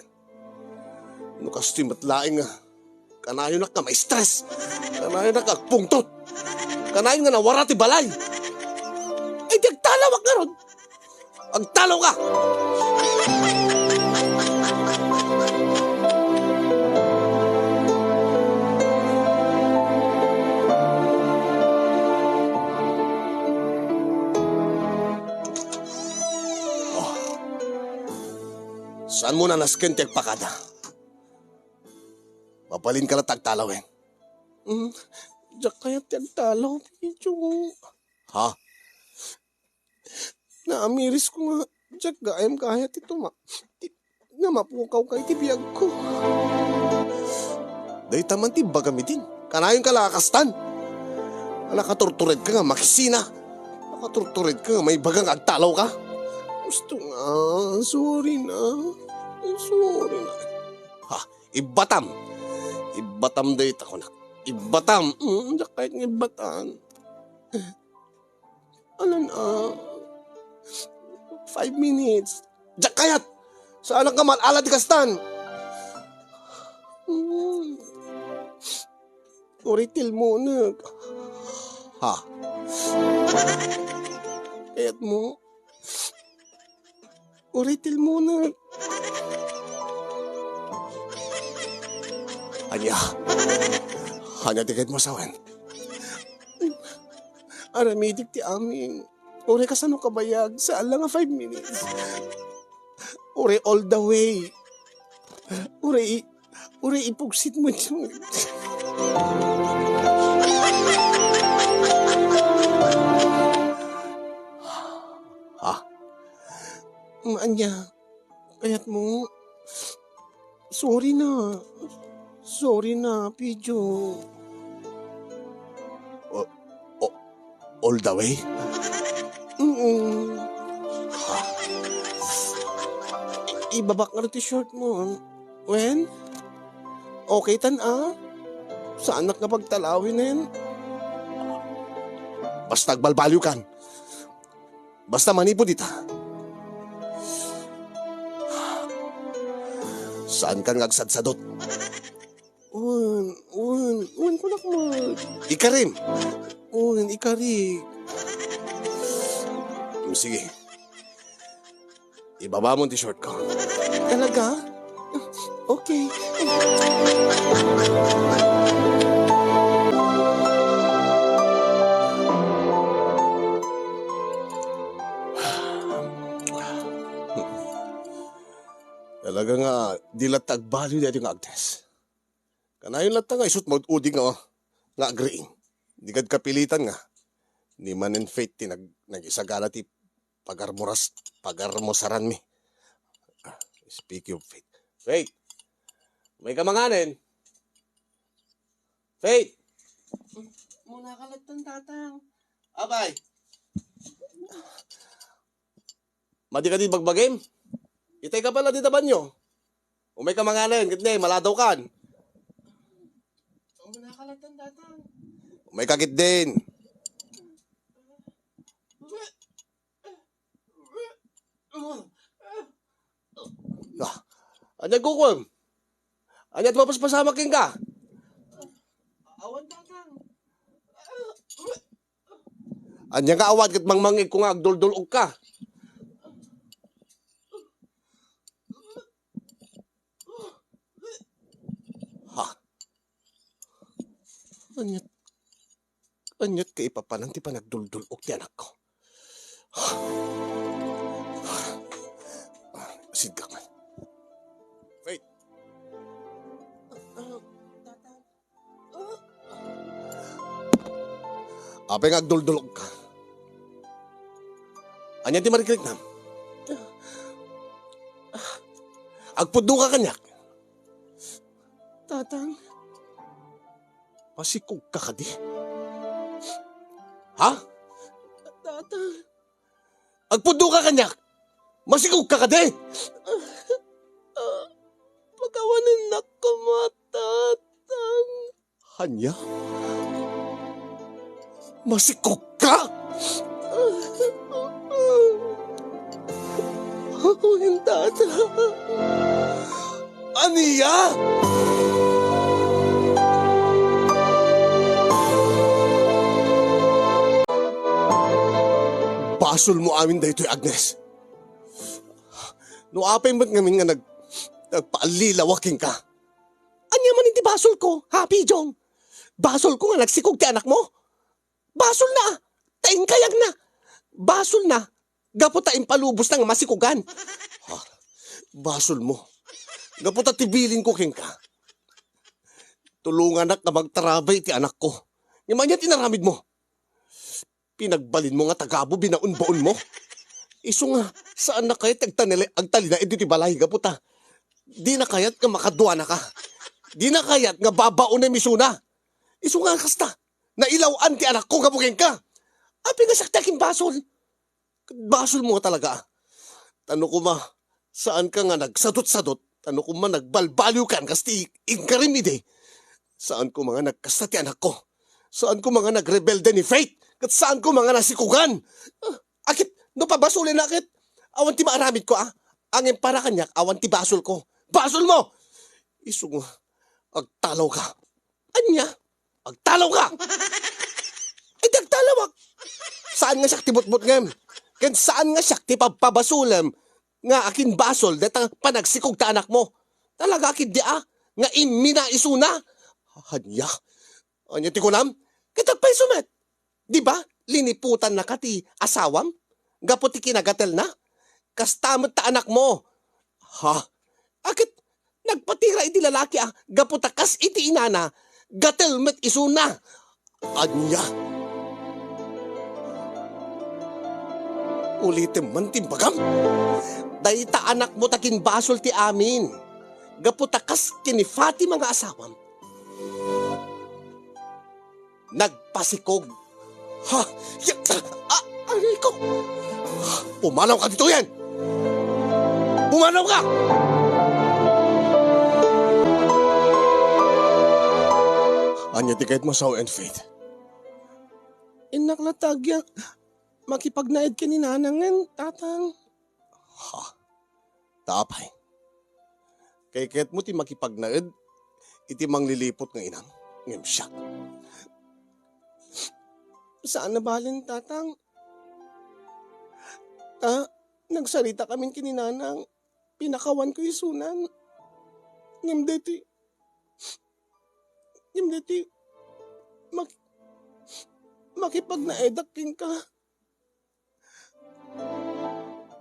No kastoy met laeng nga, kanayonak nga ma-stress. Kanayonak nga agpungtot. Kanayon nga nawara ti balay. Ay, di agtalawak ngarud. Agtalawka! Oh. Saanmo nanasken ti agpakada? Mabalinka latta agtalaw, eh. Mm, diak kayat ti agtalaw, Picho. Ha? Naamirisko nga diak gayam kayat ti tuma-, ti, nga mapukawka iti biagko. Dayta man ti imbagam idin. Kanayonka la a kastan. Nakaturturedka nga makisina. Nakaturturedka nga maibaga nga agtalawka. Gusto nga, sorry na. Sorry na. Ha? Ibbatam. Ibbatam dayta, kunak. Ibbatam. Mm, diak kayat nga ibbatan. Alan, ah, five minutes. Diak kayat! Saanak nga mal-ala ti kastan! Mm. Uray tilmunek. Ha? Kayatmo? Uray tilmunek. Ania? Ania ti kayatmo a sawen? Aramidek ti amin. Uray kasano kabayag, saan la nga five minutes. Uray all the way. Uray, uray ipugsitmo. Ha? Ania? Kayatmo? Sorry na. Sorry na, Picho. O, o, all the way? Mm. Ha? I-, ibabak nga ti short mo. Wen? Okay tan, ah? Saanak nga pagtalawin, eh. Basta agbalbaliwkan. Basta manipud ita, saankan nga agsadsadot. Wen, wen, wen, kunak mo. Ikarim. Wen, ikari. Mm, sige. Ibabamon ti short ko. Talaga? Okay. Talaga nga, di latta agbaliw daytoy nga Agnes. Kanayon latta nga isut' maud-udi nga, nga agriing. Di kad kapilitan nga. Ni manen Faith ti nag-, nagisagana ti pagarmuras-, pagarmusaranmi. Ah, speaking of Faith. Faith! May ka manganen? Faith! Muna ka latta, Tatang. Apay! Madi ka di bagbagim? Itay ka pala di tabanyo. Umay ka manganen, ket ne, maladaw kan. Muna ka latta, Tatang. Umay ka ket din. Ah, ania kukuem? Ania ti mapaspasamak kenka? Awan, Tatang. Ania nga awan ket mangmangngegko nga agduldul-okka? Ha? Ania, ania ti kaipapanan ti panagduldul-ok ti anakko? Sidkak man. Faith! Apay nga agduldul-okka? Ania ti mariknam? Agpudno ka kaniak? Tatang. Masikog ka kadi? Ha? Tatang. Agpudno ka kaniak? Masikog ka kadi? Ah, pakawanennak koma, Tatang. Ania? Masikog ka? Wen, Tatang. Ania? Basolmo amin daytoy, Agnes. No apay met ngamin nga nag-, nagpaallilawa kenka. Ania man iti basolko, ha, Pijong? Basolko nga nagsikog ti anakmo? Basolna, ta inkayatna. Basolna, gapu ta impalubosna nga masikogan. Ha? Basolmo. Gapu ta ti bilinko kenka, tulonganak nga magtarabay iti anakko. Ngem ania ti inaramidmo? Pinagbalinmo nga tagabu binaon-baonmo. Isu nga, saanna kayat ti agtanili-, agtalinaed iti balay gapu ta dina kayat nga makaduanaka. Dina kayat nga babaonem isuna. Isu nga kasta, nailaw-an ti anakko gapu kenka. Apay nga siak ti akinbasol? Basolmo nga talaga. Ta no koma, saanka nga nagsadutsadut, ta no koma nagbalbaliwkan kas ti inkarim idi. Saan koma nga nagkasta ti anakko. Saan koma nga nagrebelde ni Faith, ket saan koma nga nasikogan. Ah, akit, no pabasolenna ket, awan ti maaramidko, a. Ngem para kaniak, awan ti basolko. Basolmo! Isu nga, agtalawka. Ania? Agtalawka! Ay, di agtalawak! Saan nga siak ti butbutngem? Ken saan nga siak ti pabpabasolem nga akinbasol dayta panagsikog ta anakmo? Talaga ketdi a, nga immina isuna? Ania? Ania ti kunam? Ket agpayso met. Di ba, liniputannaka ti asawam gapu ti kinagatelna? Kasta met ta anakmo. Ha? Aket nagpatira iti lalaki a gapu ta kas iti inana, gatel met isuna. Ania? Ulitem man ti imbagam. Dayta anakmo ta kinbasol ti amin. Gapu ta kas ken ni Fatima nga asawam, nagpasikog. Ha? Ya-, a-, aray ko! Pumanawka ditoyen! Pumanawka! Ania ti kayatmo a sawen, Faith? Innak latta agyak makipagnaed ken ni Nanangen, Tatang. Ha? Ta apay? Kaykayatmo ti makipagnaed iti mangliliput nga inam, ngem siak? Saan a balen, Tatang. Ta, nagsarita kamin ken ni Nanang, pinakawanko isunan. Ngem deti, ngem deti, mak-, makipagnaedak kenka.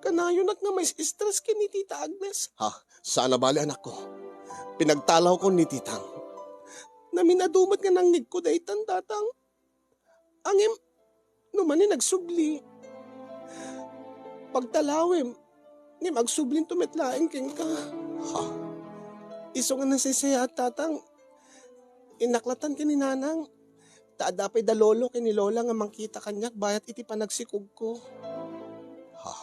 Kanayonak nga mais-stress ken ni Tita Agnes. Ha? Saan a bali, anakko. Pinagtalawkon ni Titang. Namin-adu met nga nangngegko daytan, Tatang. Ngem, no manen agsubli, pagtalawem, ngem agsublinto met laeng kenka. Ha? Isu nga nasaysayaat, Tatang, innaklatan ken ni Nanang, ta adda pay da Lolo ken ni Lola nga mangkita kaniak bayat iti panagsikogko. Ha?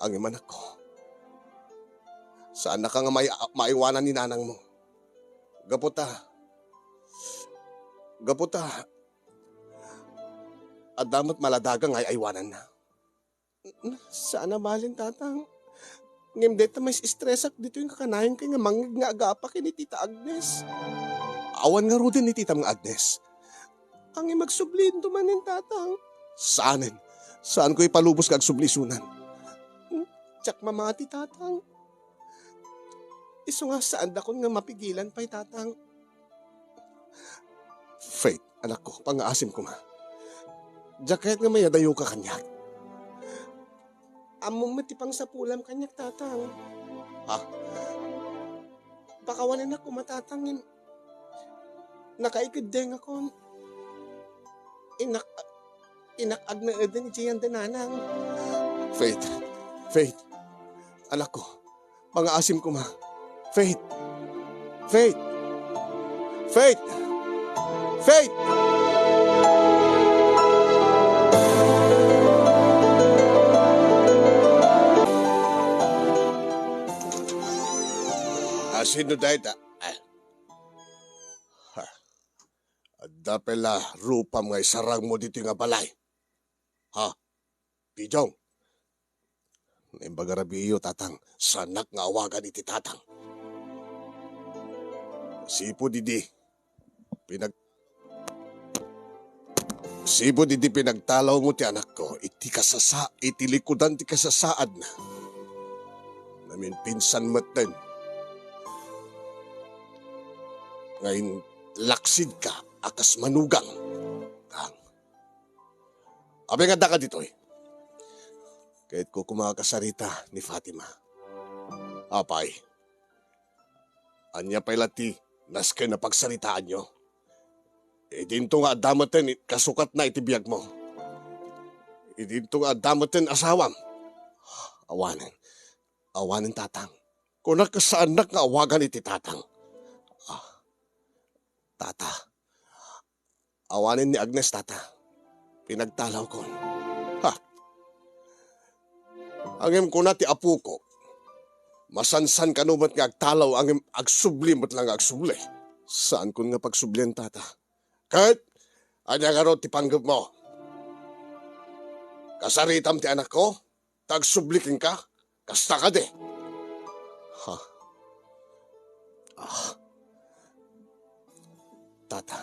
Ngem, anakko, saannaka nga mai-, maiwanan ni nanangmo. Gapu ta, gapu ta, adda met maladaga nga ay-aywananna. Saan a bali, Tatang. Ngem dayta mais-stressak ditoy nga kanayon kay nga mangngeg nga agapa ken ni Tita Agnes. Awan ngaruden ni Titam nga Agnes. Ngem agsublinto manen, Tatang. Saanen. Saanko ipalubos nga agsubli isunan. Diak mamati, Tatang. Isu nga saandakon nga mapigilan pay, Tatang. Faith, anakko, pangngaasim koma. Diak kayat nga mayadayoka kaniak. Ammom met ti pangsapulam kaniak, Tatang. Ha? Pakawanennak koma, Tatang, ngem nakaikeddengakon. Innak, innak agnaeden idiay yanda, Nanang. Faith, Faith, anakko, pangngaasim koma. Faith! Faith! Faith! Faith! Asino dayta? Ah. Ha. Adda pay la rupam nga isarangmo ditoy nga balay. Ha? Pidong. Naimbag a rabiiyo, Tatang. Saanak nga awagan iti Tatang. Sipud idi, pinag-, sipud idi pinagtalawmo ti anakko iti kasasa-, iti likudan ti kasasaadna. Naminpinsan metten nga inlaksidka a kas manugang. Tang. Apay nga addaka ditoy? Kayatko koma a kasarita ni Fatima. Apay, ania pay la ti nasken a pagsaritaanyo? Idinto nga adda metten it-, kasukatna iti biagmo. Idinto nga adda metten asawam. Awanen. Awanen, Tatang. Kunak a saannak nga awagan iti Tatang. Ah, Tata. Awanen ni Agnes, Tata. Pinagtalawkon. Ha? Ngem kuna ti apoko, masansan kano met nga agtalaw, ngem agsubli met la nga agsubli. Saankon nga pagsublian, Tata. Ket, ania ngarud ti panggepmo? Kasaritam ti anakko? Ta agsubli kenka? Kasta kadi? Ha? Ah. Tata,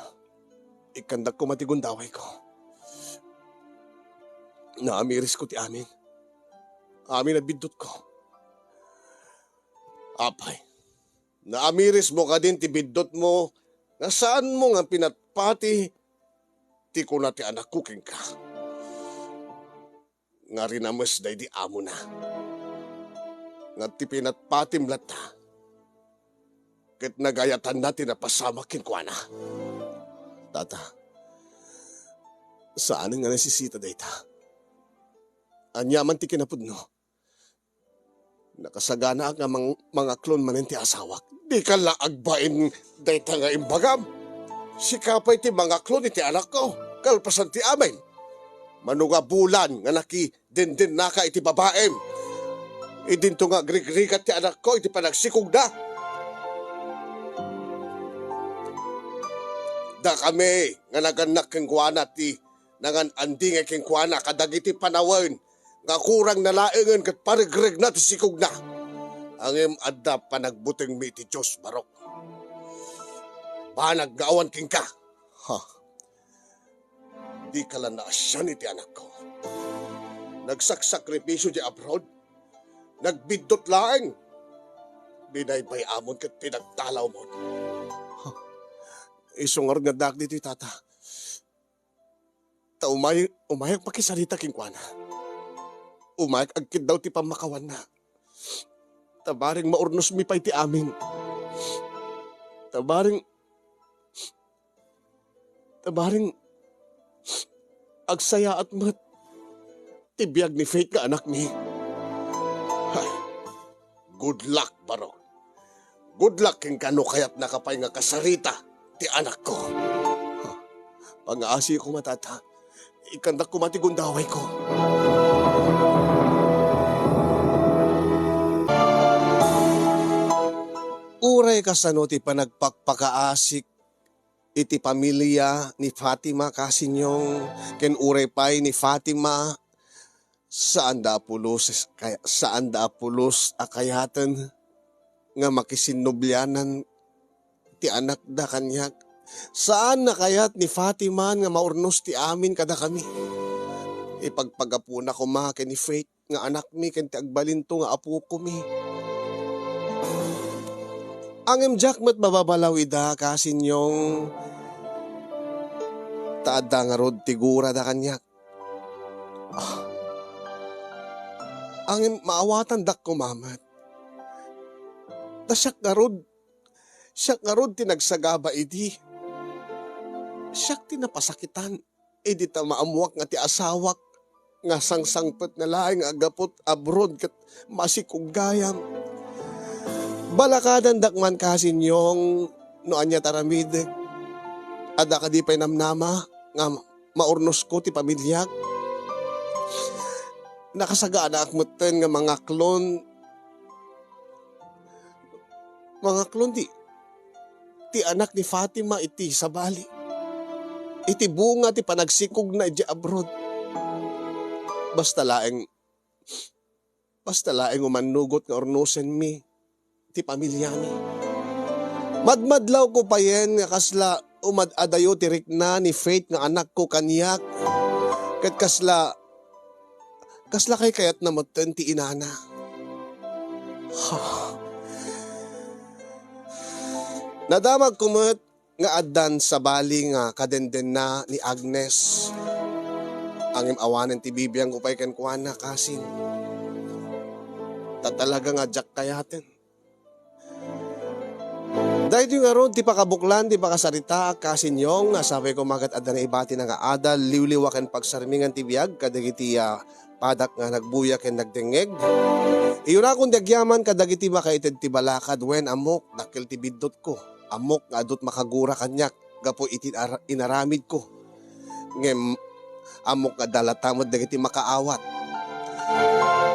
ikkandak koma ti gundawayko. Naamirisko ti amin. Amin a biddutko. Apay, naamirismo kadin ti biddutmo nga saanmo nga pinatpati ti kuna ti anakko kenka? Nga rinames daydi amona. Ngem ti pinatpatim latta, ket nagayatanna ti napasamak kenkuana. Tata, saanen nga nasisita dayta. Ania man ti kinapudno? Nakasaganaak nga mang-, mangaklon manen ti asawak. Dika la agbain dayta nga imbagam. Sika pay ti mangaklon iti anakko, kalpasan ti amin. Mano nga bulan nga nakidendennaka iti babaim, idinto nga agrigrigat ti anakko iti panagsikogna. Dakami nga nagannak kenkuana ti nangan-andingay kenkuana kadagiti panawen nga kurang nalaengen ket paregregna ti sikogna. Ngem adda panagbutengmi iti Dios, Barok. Banag nga awan kenka. Ha? Dika la naasian iti anakko. Nagsaksakripisio di abroad. Nagbiddut laeng. Binaybay-amon ket pinagtalawmon. Ha? Isu ngarud nga addaak ditoy, Tata. Ta umay-, umayak makisarita kenkuana. umayak agkiddaw ti pammakawanna. Ta bareng maurnosmi pay ti amin. Ta bareng, ta bareng agsayaat met ti biag ni Faith nga anakmi. Hay, good luck, Barok. Good luck kenka no kayatnaka pay nga kasarita ti anakko. Pangaasi koma, Tata. Ikkandak koma ti gundawayko. Uray kasano ti panagpakpakaasik iti pamilia ni Fatima, Kasinyong, ken uray pay ni Fatima, saanda a pulos, kay-, saanda a pulos a kayaten nga makisinnublianan ti anakda kaniak. Saan a kayat ni Fatima nga maurnos ti amin kadakami. Ipagpagapuna koma ken ni Faith nga anakmi ken ti agbalinto nga apokomi. Ngem diak met mababalaw ida, Kasinyong, ta adda ngarud ti gurada kaniak. Ah. Ngem maawatandak koma met. Ta siak ngarud, siak ngarud ti nagsagaba idi. Siak ti napasakitan idi ta maammuak nga ti asawak nga sangsangpetna laeng nga aggapu abroad ket masikog gayam. Balakadandak man, Kasinyong, no ania ti aramidek. Adda kadi pay namnama nga maurnosko ti pamiliak? Nakasaganaak metten nga mangaklon, mangaklon ti, ti anak ni Fatima iti sabali, iti bunga ti panagsikogna idiay abroad. Basta laeng, basta laeng umannugot nga urnosenmi ti pamiliami. Madmadlawko payen nga kasla umad-adayo ti rikna ni Faith nga anakko kaniak, ket kasla, kasla kaykayatna metten ti inana. Nadamagko met nga addan sabali nga kadendenna ni Agnes. Ngem awanen ti bibiangko pay kenkuana, Kasin. Ta talaga nga diak kayaten. Daytoy ngarud ti pakabuklan ti pakasaritaak, Kasinyong, nga sapay koma ket adda naibatina nga adal, liwliwa ken pagsarmingan ti biag kadagiti, ah, padak nga nagbuya ken nagdengngeg. Iyurakon ti agyaman kadagiti makaited ti balakad, wen ammok, dakkel ti biddutko. Ammok nga adut makagura kaniak gapu iti ar-, inaramidko. Ngem ammok nga adda latta met dagiti makaawat.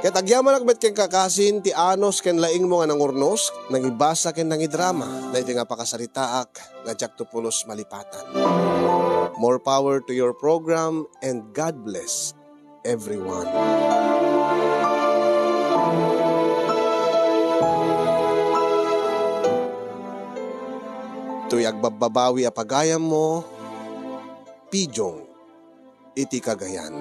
Ket agyamanak met kenka, Kasin, ti anus ken laingmo nga nangurnos, nangibasa ken nangidrama daytoy nga pakasaritaak nga diakto pulos malipatan. More power to your program and God bless everyone. Toy agbabbabawi a pagayammo, Pijong iti Cagayan.